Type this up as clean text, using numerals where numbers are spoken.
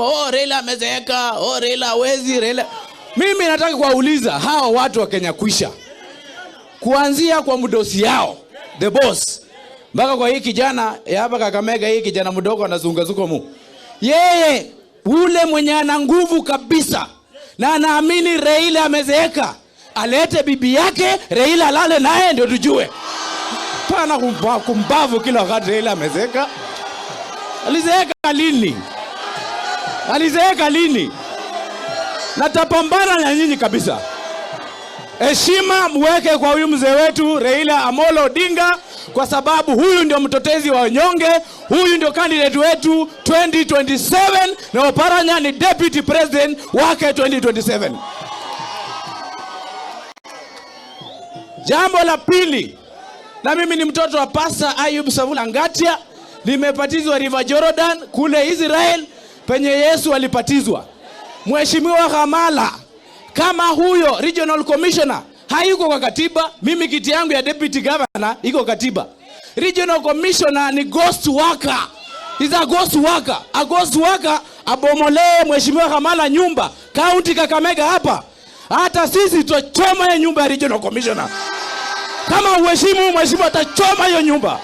wanasema, "Oh, Raila amezeeka, oh, Raila hawezi, Raila." Mimi nataka kuwauliza hawa watu wa Kenya Kwisha, kuanzia kwa mdosi yao the boss mpaka kwa hii kijana ya hapa Kakamega, hii kijana mdogo anazungazuka mu, yeye ule mwenye ana nguvu kabisa na anaamini Raila amezeeka, alete bibi yake Raila alale naye ndio tujue. Pana kumbavu kila wakati Raila amezeeka. Alizeeka lini? Alizeeka lini? Natapambana na nyinyi kabisa. Heshima muweke kwa huyu mzee wetu Raila Amolo Odinga, kwa sababu huyu ndio mtetezi wa wanyonge, huyu ndio candidate wetu 2027 na Oparanya ni deputy president wake 2027. Jambo la pili, na mimi ni mtoto wa Pastor Ayub Savula Ngatia, nimepatizwa River Jordan kule Israel penye Yesu alipatizwa. Mheshimiwa Khamala, kama huyo regional commissioner hayuko kwa katiba, mimi kiti yangu ya deputy governor iko katiba. Regional commissioner ni ghost worker. He's a ghost worker. A ghost worker abomolee Mheshimiwa Khamala nyumba county Kakamega hapa. Hata sisi tutachoma hiyo nyumba ya regional commissioner. Kama uheshimu mheshimiwa, atachoma hiyo nyumba.